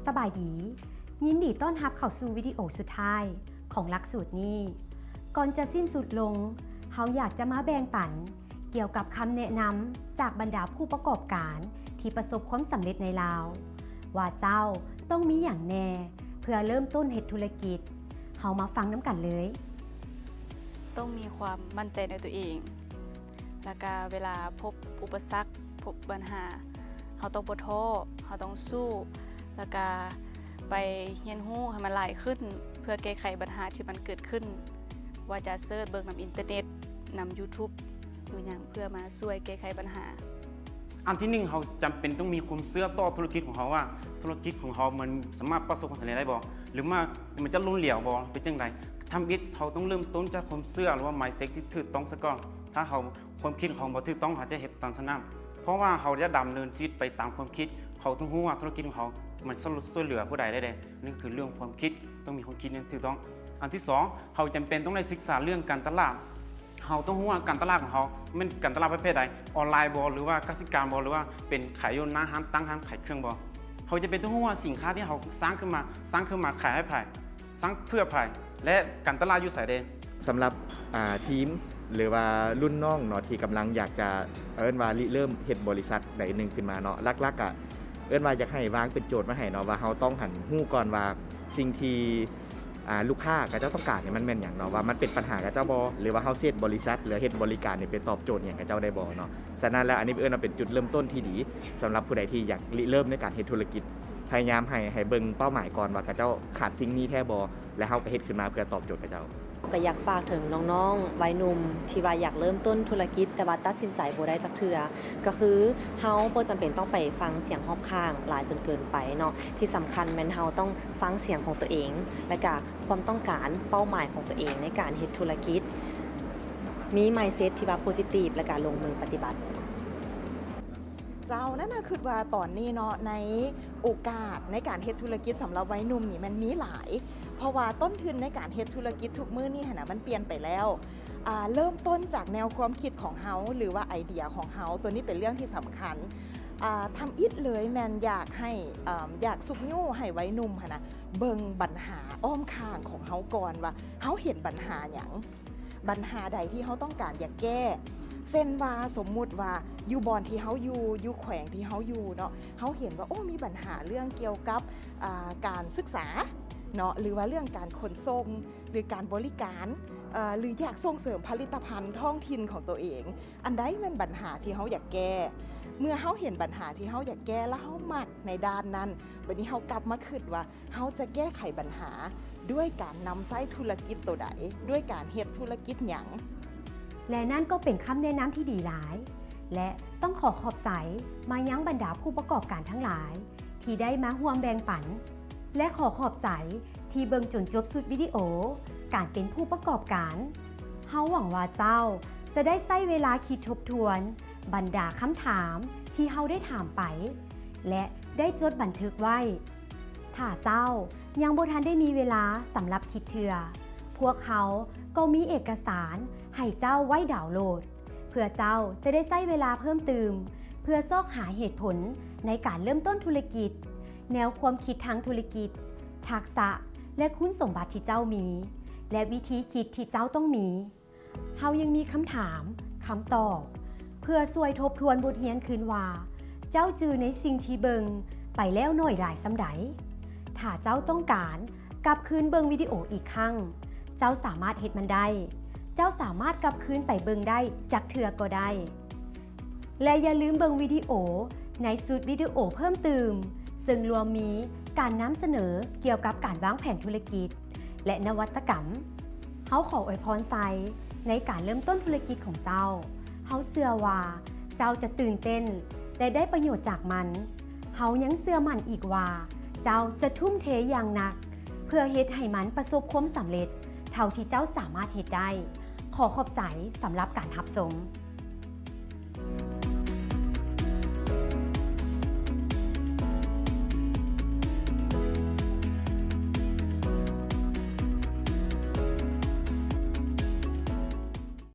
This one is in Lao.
ສະບາຍດີ, ຍິນດີຕ້ອນຮັບເຂົ້າສູ່ວິດີໂອສຸດທ້າຍຂອງຫຼັກສູດນີ້. ກ່ອນຈະສິ້ນສຸດລົງ, ເຮົາຢາກຈະມາແບ່ງປັນກ່ຽວກັບຄຳແນະນຳຈາກບັນດາຜູ້ປະກອບການທີ່ປະສົບຄວາມສຳເລັດໃນລາວ ວ່າເຈົ້າຕ້ອງມີຫຍັງແດ່ເພື່ອເລີ່ມຕົ້ນເຮັດທຸລະກິດ. ເຮົາມາຟັງນຳກັນເລີຍ. ຕ້ອງມີຄວາມໝັ້ນໃຈໃນຕົວເອງ ແລ້ວກະເວລາພົບອຸປະສັກ, ພົບບັນຫາ, ເຮົາຕ້ອງບໍ່ທໍ້, ເຮົາຕ້ອງສູ້, ແລ້ວກະໄປຮຽນຮູ້ໃຫ້ມັນຫຼາຍຂຶ້ນ ເພື່ອແກ້ໄຂບັນຫາທີ່ມັນເກີດຂຶ້ນ, ວ່າຈະເສີດເບິ່ງນຳອິນເຕີເນັດ, ນຳຢູທູບ ຫຼືຫຍັງ ເພື່ອມາຊ່ວຍແກ້ໄຂບັນຫາ. ອັນທີໜຶ່ງ ເຮົາຈຳເປັນຕ້ອງມີຄວາມເຊື່ອຕໍ່ທຸລະກິດຂອງເຮົາວ່າ ທຸລະກິດຂອງເຮົາມັນສາມາດປະສົບຄວາມສຳເລັດໄດ້ບໍ່ ຫຼືວ່າມັນຈະລົ້ມເຫຼວບໍ່ ເປັນຈັ່ງໃດ. ທຳອິດເຮົາຕ້ອງເລີ່ມຕົ້ນຈາກຄວາມເຊື່ອ ຫຼືວ່າມາຍເຊັດທີ່ຖືກຕ້ອງຊະກ່ອນ. ຖ້າເຮົາ ຄວາມຄິດຂອງເຮົາບໍ່ຖືກຕ້ອງ ເຮົາຈະເຮັດຕາມຊັ້ນນະ. ເພາະວ່າເຮົາຈະດຳເນີນຊີວິດໄປຕາມຄວາມຄິດ, ເຮົາຕ້ອງຮູ້ວ່າທຸລະກິດຂອງເຮົາມັນຊ່ວຍເຫຼືອຜູ້ໃດໄດ້ແດ່. ນີ້ຄືເລື່ອງຄວາມຄິດ, ຕ້ອງມີຄວາມຄິດທີ່ຖືກຕ້ອງ. ອັນທີສອງ ເຮົາຈຳເປັນຕ້ອງໄດ້ສຶກສາເລື່ອງການຕະຫຼາດ. ເຮົາຕ້ອງຮູ້ວ່າການຕະຫຼາດຂອງເຮົາແມ່ນການຕະຫຼາດປະເພດໃດ, ອອນລາຍບໍ່ ຫຼືວ່າກະສິກຳບໍ່ ຫຼືວ່າເປັນຂາຍຢູ່ໜ້າຮ້ານ, ຕັ້ງຮ້ານຂາຍເຄື່ອງບໍ່. ເຮົາຈຳເປັນຕ້ອງຮູ້ວ່າສິນຄ້າທີ່ເຮົາສ້າງຂຶ້ນມາ, ສ້າງຂຶ້ນມາຂາຍໃຫ້ໃຜ, ສ້າງເພື່ອໃຜ ແລະ ການຕະຫຼາດຢູ່ໃສແດ່. ສຳລັບ ອາ ທີມ ຫຼືວ່າລຸ້ນນ້ອງເນາະ ທີ່ກຳລັງຢາກຈະ ເອີ້ນວ່າລິເລີ່ມເຮັດບໍລິສັດໃດໜຶ່ງຂຶ້ນມາເນາະ, ຫຼັກໆ ກະເອີ້ນວ່າຢາກໃຫ້ວາງເປັນໂຈດມາໃຫ້ເນາະ ວ່າເຮົາຕ້ອງຫັ້ນຮູ້ກ່ອນວ່າສິ່ງທີ່ ອາ ລູກຄ້າເຂົາເຈົ້າຕ້ອງການນີ້ມັນແມ່ນຫຍັງເນາະ, ວ່າມັນເປັນບັນຫາເຂົາເຈົ້າບໍ່ ຫຼືວ່າເຮົາຊິເຮັດບໍລິສັດ ຫຼືເຮັດບໍລິການນີ້ໄປຕອບໂຈດຫຍັງເຂົາເຈົ້າໄດ້ບໍ່ເນາະ. ສະນັ້ນແລ້ວ ອັນນີ້ເອີ້ນວ່າເປັນຈຸດເລີ່ມຕົ້ນທີ່ດີ ສຳລັບຜູ້ໃດທີ່ຢາກລິເລີ່ມໃນການເຮັດທຸລະກິດ, ພະຍາຍາມໃຫ້ ໃຫ້ເບິ່ງເປົ້າໝາຍກ່ອນວ່າເຂົາເຈົ້າຂາດສິ່ງນີ້ແທ້ບໍ່ ແລະ ເຮົາກະເຮັດຂຶ້ນມາເພື່ອຕອບໂຈດເຂົາເຈົ້າ. ກະຢາກຝາກເຖິງ ນ້ອງໆ ໄວໜຸ່ມ ທີ່ວ່າຢາກເລີ່ມຕົ້ນທຸລະກິດ ແຕ່ວ່າຕັດສິນໃຈບໍ່ໄດ້ຈັກເທື່ອ ກະຄືເຮົາບໍ່ຈຳເປັນຕ້ອງໄປຟັງສຽງຮອບຂ້າງຫຼາຍຈົນເກີນໄປເນາະ, ທີ່ສຳຄັນແມ່ນເຮົາຕ້ອງຟັງສຽງຂອງໂຕເອງ ແລະກະຄວາມຕ້ອງການເປົ້າໝາຍຂອງໂຕເອງໃນການເຮັດທຸລະກິດ, ມີມາຍເຊັດທີ່ວ່າໂພຊິຕິບ ແລະກະລົງມືປະຕິບັດ. ເຈົ້າ ນັ້ນນະ ຄຶດວ່າຕອນນີ້ເນາະ ໃນໂອກາດໃນການເຮັດທຸລະກິດສຳລັບໄວໜຸ່ມນີ້ແມ່ນມີຫຼາຍ ເພາະວ່າຕົ້ນທຶນໃນການເຮັດທຸລະກິດທຸກມື້ນີ້ຫັ້ນນະ ມັນປ່ຽນໄປແລ້ວ. ອ່າ ເລີ່ມຕົ້ນຈາກແນວຄວາມຄິດຂອງເຮົາ ຫຼືວ່າໄອເດຍຂອງເຮົາ, ໂຕນີ້ເປັນເລື່ອງທີ່ສຳຄັນ. ອ່າ ທຳອິດເລີຍແມ່ນຢາກໃຫ້ ເອີ່ມ ຢາກຊຸກຍູ້ໃຫ້ໄວໜຸ່ມຫັ້ນນະ ເບິ່ງບັນຫາອ້ອມຂ້າງຂອງເຮົາກ່ອນວ່າ ເຮົາເຫັນບັນຫາຫຍັງ? ບັນຫາໃດທີ່ເຮົາຕ້ອງການຢາກແກ້ ເຊັ່ນວ່າ ສົມມຸດວ່າ ຢູ່ບ່ອນທີ່ເຮົາຢູ່ ຢູ່ແຂວງທີ່ເຮົາຢູ່ເນາະ ເຮົາເຫັນວ່າ ໂອ້ ມີບັນຫາເລື່ອງກ່ຽວກັບ ອ່າ ການສຶກສາເນາະ ຫຼືວ່າເລື່ອງການຂົນສົ່ງ ຫຼືການບໍລິການ ເອີ່ ຫຼືຢາກສົ່ງເສີມຜະລິດຕະພັນທ້ອງຖິ່ນຂອງໂຕເອງ. ອັນໃດແມ່ນບັນຫາທີ່ເຮົາຢາກແກ້? ເມື່ອເຮົາເຫັນບັນຫາທີ່ເຮົາຢາກແກ້ ແລະເຮົາມັກໃນດ້ານນັ້ນ, ບັດນີ້ເຮົາກັບມາຄຶດວ່າ ເຮົາຈະແກ້ໄຂບັນຫາດ້ວຍການນຳໃຊ້ທຸລະກິດໂຕໃດ? ດ້ວຍການເຮັດທຸລະກິດຫຍັງ? ແລະນັ້ນກໍເປັນຄຳແນະນຳທີ່ດີຫຼາຍ ແລະຕ້ອງຂໍຂອບໃຈມາຍັງບັນດາຜູ້ປະກອບການທັງຫຼາຍ ທີ່ໄດ້ມາຮ່ວມແບ່ງປັນ ແລະຂໍຂອບໃຈທີ່ເບິ່ງຈົນຈົບຊຸດວິດີໂອການເປັນຜູ້ປະກອບການ. ເຮົາຫວັງວ່າເຈົ້າຈະໄດ້ໃຊ້ເວລາຄິດທົບທວນບັນດາຄຳຖາມທີ່ເຮົາໄດ້ຖາມໄປ ແລະໄດ້ຈົດບັນທຶກໄວ້. ຖ້າເຈົ້າຍັງບໍ່ທັນໄດ້ມີເວລາສຳລັບຄິດເທື່ອ, ພວກເຮົາກໍມີເອກະສານໃຫ້ເຈົ້າໄວ້ດາວໂຫຼດ ເພື່ອເຈົ້າຈະໄດ້ໃຊ້ເວລາເພີ່ມຕື່ມ ເພື່ອຊອກຫາເຫດຜົນໃນການເລີ່ມຕົ້ນທຸລະກິດ, ແນວຄວາມຄິດທາງທຸລະກິດ, ທັກສະ ແລະ ຄຸນສົມບັດທີ່ເຈົ້າມີ ແລະ ວິທີຄິດທີ່ເຈົ້າຕ້ອງມີ. ເຮົາຍັງມີຄຳຖາມ, ຄຳຕອບ ເພື່ອຊ່ວຍທົບທວນບົດຮຽນຄືນວ່າ ເຈົ້າຈື່ໃນສິ່ງທີ່ເບິ່ງໄປແລ້ວໜ້ອຍຫຼາຍສ່ຳໃດ? ຖ້າເຈົ້າຕ້ອງການກັບຄືນເບິ່ງວິດີໂອອີກຄັ້ງ, ເຈົ້າສາມາດເຮັດມັນໄດ້. ເຈົ້າສາມາດກັບຄືນໄປເບິ່ງໄດ້ຈັກເທື່ອກໍໄດ້. ແລະຢ່າລືມເບິ່ງວິດີໂອໃນຊຸດວິດີໂອເພີ່ມຕື່ມ, ເຊິ່ງລວມມີການນຳສະເໜີກ່ຽວກັບການວາງແຜນທຸລະກິດ ແລະ ນະວັດຕະກຳ. ເຮົາຂໍອວຍພອນໄຊໃນການເລີ່ມຕົ້ນທຸລະກິດຂອງເຈົ້າ. ເຮົາເຊື່ອວ່າເຈົ້າຈະຕື່ນເຕັ້ນ ແລະ ໄດ້ປະໂຫຍດຈາກມັນ. ເຮົາຍັງເຊື່ອໝັ້ນອີກວ່າ ເຈົ້າຈະທຸ່ມເທຢ່າງໜັກ ເພື່ອເຮັດໃຫ້ມັນປະສົບຄວາມສຳເລັດເທົ່າທີ່ເຈົ້າສາມາດເຮັດໄດ້. ຂໍຂອບໃຈສຳລັບການຮັບຊົມ.